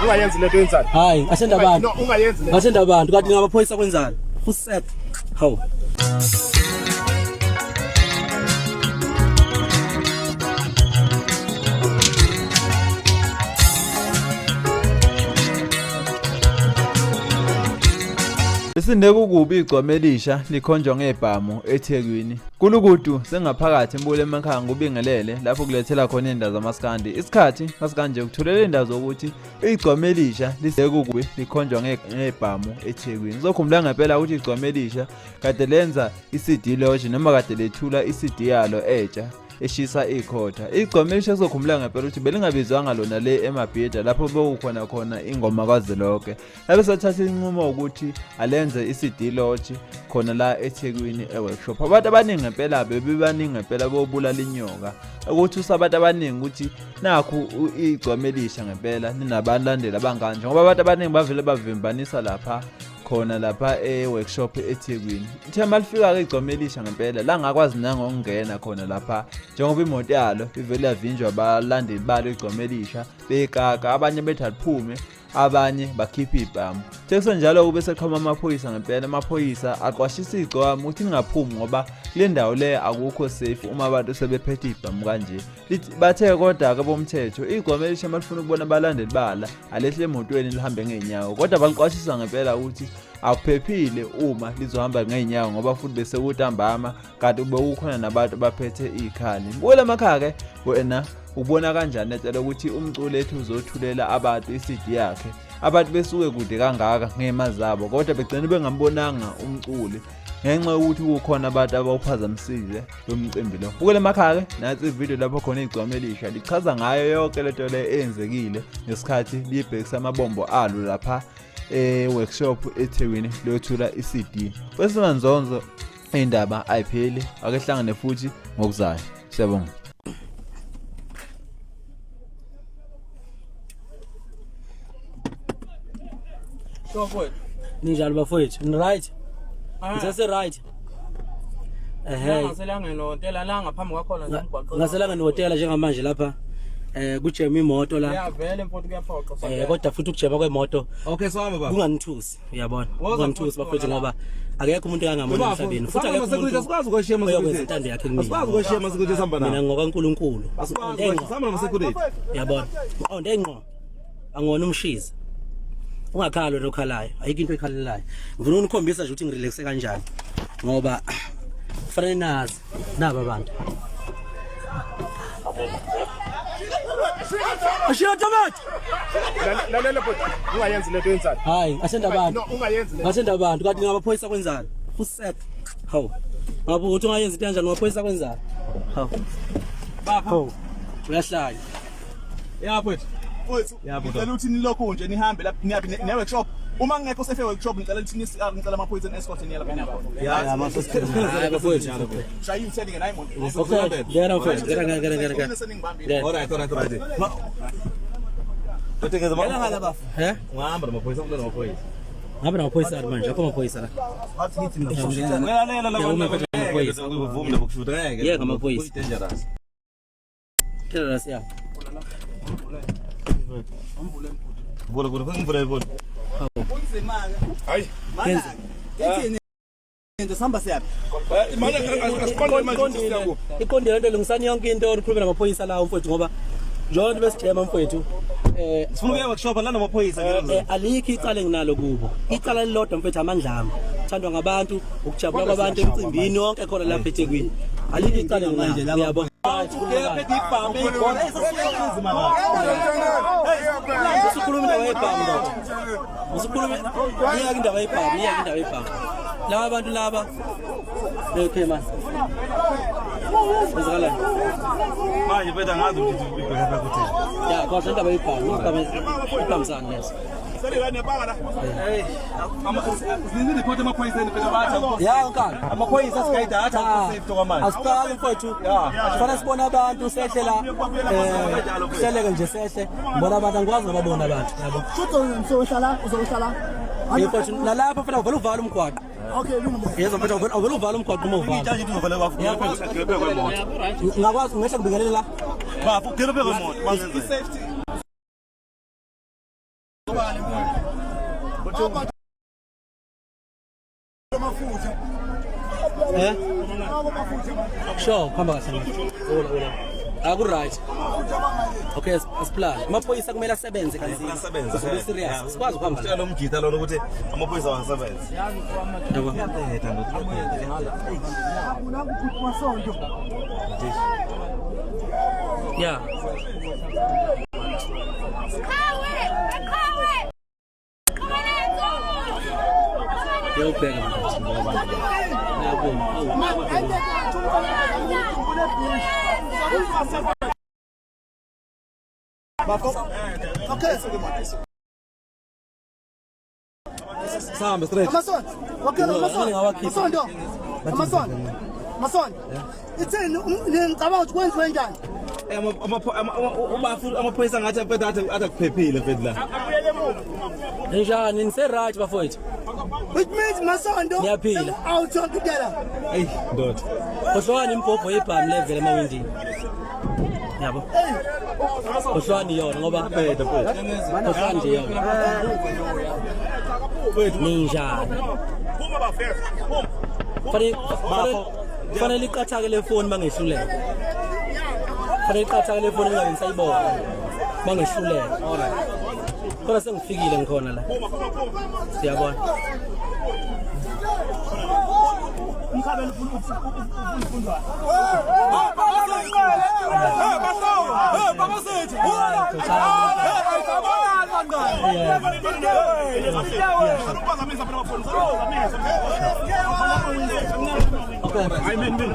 Ungayenzi lento yenzayo. Hayi, asenda abantu. No, ungayenzi lento. Asenda abantu kanti ngamaphoyisa kwenzani? Usep. Hawu. Lisinde kukubi igcwama elisha likhonjwa ngebhamu eThekwini. Kulukudu sengaphakathi embule emakhaya ngubingelele lapho kulethela khona indaba zamaskandi. Isikhathi masikanje ukuthulela indaba zokuthi igcwama elisha lisinde kukubi likhonjwa ngebhamu eThekwini. Uzokhumbula ngempela ukuthi igcwama elisha kade lenza iCD lodge noma kade lethula iCD yalo entsha eshisa ikhotha. Igcwama elisha kuzokhumbula ngempela ukuthi belingabizwanga lona le emabhida lapho bekukhona khona ingoma kwaZelonke. Labe sathatha inqumo ukuthi alenze iCD lodge khona la eThekwini eworkshop. Abantu abaningi ngempela bebebaningi ngempela bobulala inyoka. Ukuthi usabantu abaningi ukuthi nakhu igcwama elisha ngempela ninabalandeli abanganje ngoba abantu abaningi bavele bavimbanisa lapha khona lapha e-workshop eThekwini. Ithe malifika-ke igcwama elisha ngempela langakwazi nangokungena khona lapha njengoba imoto yalo ivele yavinjwa abalandeli balo igcwama elisha bekaka abanye bethi aliphume abanye bakhipha ibhamu sekusenjalo kube seqhama amaphoyisa ngempela amaphoyisa aqwashisa igcwama ukuthi ningaphumi ngoba kule ndawo le akukho safe uma abantu sebephethe ibhamu kanje bathe kodwa-ke bomthetho igcwama elisha malifuna ukubona abalandeli bala alehle emotweni lihambe ngey'nyawo kodwa baliqwashisa ngempela ukuthi akuphephile uma lizohamba ngey'nyawo ngoba futhi bese kutambama kanti ube kukhona nabantu abaphethe iy'khali mbukela amakhaya-ke wena ubona kanjani etshela ukuthi umculi ethi uzothulela abantu i-CD yakhe abantu besuke kude kangaka ngey'mali zabo kodwa begcine bengambonanga umculi ngenxa yokuthi kukhona abantu abawuphazamisile lo mcimbi lo bukela emakhaya-ke nansi ividiyo lapho khona igcwama elisha lichaza ngayo yonke lento le eyenzekile ngesikhathi liyibhekisa amabombo alo lapha e-workshop eThekwini liyothula i-CD kwesinanzonzo Indaba ayipheli, ake hlangane futhi ngokuzayo. Siyabonga. Ninjani bafowethu? Ni right? Ngisase right. Ehhe. Ngaselangeni hotela la ngaphambi kwakhona nje umgwaqo. Ngaselangeni hotela njengamanje lapha. Eh kujema imoto la. Ya vele mfowethu kuyaphoqa. Eh kodwa futhi ukujema kwemoto Okay so hamba baba. kunganithusi. Uyabona? Woza Kunganithusi futhi bafethu khona ngoba akekho umuntu oyangamona Bafo, emhlabeni. Futhi sihamba akekho ama-security, umuntu asikwazi ukwashiya oyokwenza ama-security. intando yakhe kumina. Asikwazi ukwashiya ama-security esihamba Mina nawo. ngokaNkulunkulu. Asikwazi Ngiqonde ukwashiya, ngqo. sihamba nama-security. Uyabona? Ngiqonde ngqo. Angona umshiza. Ungakhali wena okhalayo. Ayikho into ekhalelayo. Ngifuna ukunikhombisa nje ukuthi ngirelaxe kanjani. Ngoba kufanele nazi naba abantu. Ashiya tomato. Lalela bhuti, ungayenzi lento yenzayo. Hayi, asenda abantu. No, ungayenzi lento. Ngasenda abantu kanti ngamaphoyisa kwenzani? Usep. Hawu. Ngabe uthi ungayenza into kanjani ngamaphoyisa kwenzani? Hawu. Baba. Hawu. Uyahlanya. Ya mfowethu. Mfowethu, Yabo, ngicela ukuthi nilokhu nje nihambe lapha niyapi ne workshop. Uma ngekho safe workshop ngicela ukuthi ngicela amaphoyisa ne escort niye lapha niyakhona. Ya ya Hayi bafowethu. Shaya u-turn ke nayi imoto. Okay, ngena mfowethu. Ngena ngena ngena ngena. Seningibambile. Ngena. Alright alright alright. Uthi ngeza Ngena ngala bafo. He? Ungahamba namaphoyisa ungahamba namaphoyisa. Ngabe namaphoyisa manje, akho amaphoyisa la. Lalela la Uma mfethu amaphoyisa. Uvumi lapho kushuthi ngeke. Yeka amaphoyisa. Dangerous. Terrorist ya. Vula vula ngivule vula. Hayi. Kenza. Into sihamba siyaphi? Manje asiqonde manje siyaku. Iqondile lento lungisani yonke into nikhulume namaphoyisa lawo mfowethu ngoba njengoba besijema mfowethu eh Sifuna ukuya workshop la namaphoyisa alikho icala enginalo kubo. Icala lilodwa mfethu amandla ami. Thandwa ngabantu, ukujabula kwabantu emcimbini wonke khona lapha eThekwini. Alikho icala enginalo. Uyabona? Usukhuluma indaba yebhamu ndoda. Usukhuluma iyake indaba yebhamu, iyake indaba yebhamu. Laba bantu laba. Okay man. Kwenzakalani? Manje mfethu angazi ukuthi ibheka ukuthi. Ya, kodwa indaba yebhamu, ibhamu ibhamu sani leso. Sinini report emaphoyiseni mfethu bathi. Ya, nkani. Amaphoyisa asigayida athi akukho safe okwamanje. Asiqali mfowethu. Kufanele sibone abantu sehle la. Kuhleleke nje sehle. Ngibona abantu angikwazi ngababona abantu, yabo. Futhi uzohlala uzohlala. Mfowethu nalapha mfethu uvele uvale umgwaqo. Okay, lungile. Yezwa mfethu uvele uvale umgwaqo uma uvala. Ngitshaje ukuthi uzovele bafuna kwemoto. Ngakwazi ngehle ngibingelele la. Bafu ugebe kwemoto. I-safety. Eh? Sure, hamba kahle. Ola ola. Aku right. Okay, asiplan. Amaphoyisa kumele asebenze kanzima. Asebenze. Sizobe serious. Sikwazi ukuhamba. Utshela lo mjita lona ukuthi amaphoyisa awasebenzi. Yabo. Uyabheda ndoda, uyabheda. Yeah. Yobheka manje. Yabo. Okay. Sihambe straight. Amasondo. Okay, amasondo. Ngawakhipha. Amasondo. Amasondo. Amasondo. Ithini ngicabanga ukuthi kwenziwe njani? Amaphoyisa ngathi mfethu athi athi akuphephile mfethu la. Njani nise right bafowethu? Which means Masondo Ngiyaphila. out yonke into la. Eyi ndoda. Khohlwani imibhobho yebhamu level emawindini. Yabo. Khohlwani yona ngoba Bheda mfethu. khohlwani nje yona. Ninjani? Phuma bafethu. Phuma. Fanele fanele iqathake le phone mangehluleka. Fanele iqathake le phone ngingabe ngisayibona. Mangehluleka. Alright. Khona sengifikile ngikhona la. Siyabona.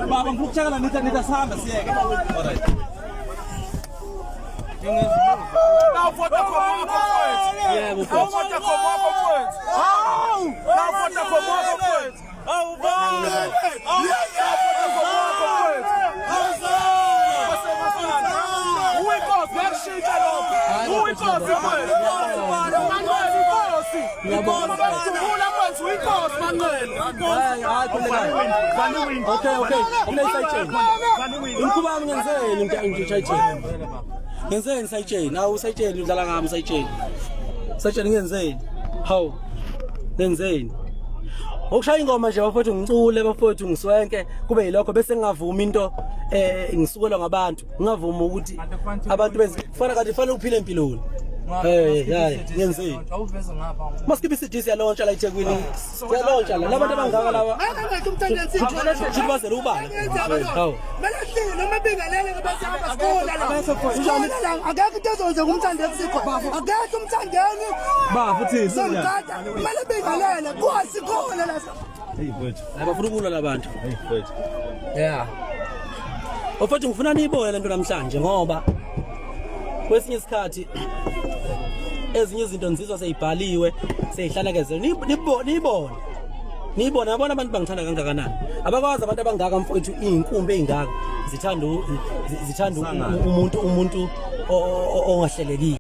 Baba ngifuna ukucheka la nitha nitha sihambe siyeke. Alright. Yebo mfowethu. Ngiyabonga. Hayi hayi khululekani. Okay okay. Mina isayitsheni. Umkhuba wami ngenzeni nje isayitsheni. Ngenzeni isayitsheni? Awu isayitsheni udlala ngami isayitsheni. Isayitsheni ngenzeni? Hawu. Ngenzeni? Ukushaya ingoma nje bafowethu ngicule bafowethu ngiswenke kube yilokho bese ngingavumi into ngisukelwa ngabantu ngingavumi ukuthi abantu benze kufana kanti fanele uphile empilweni. Hey hey ngenzeni? Awuveze ngapha. Masikhiphe i-CD siyalontsha la eThekwini. Siyalontsha la. Labantu abangaka laba. Akangekho umthandeni sithi. Shuthi bazele ubala. Hawu. Mele hlile noma bingelele ke bese hamba sikole la. Sikole la akekho into ezokwenza kumthandeni sikho. Akekho umthandeni. Ba futhi Somgada kumele bingelele kuwa sikole la. Hey mfethu. Abafuna ukulwa labantu. Hey mfethu. Yeah. Ofethu ngifuna niyibone lento namhlanje ngoba kwesinye isikhathi ezinye izinto nizizwa seyibhaliwe seyihlanakezelwe niyibone. Niyibone yabona abantu bangithanda kangakanani. Abakwazi abantu abangaka mfowethu izinkumbi ezingaka zithanda umuntu ongahlelekile.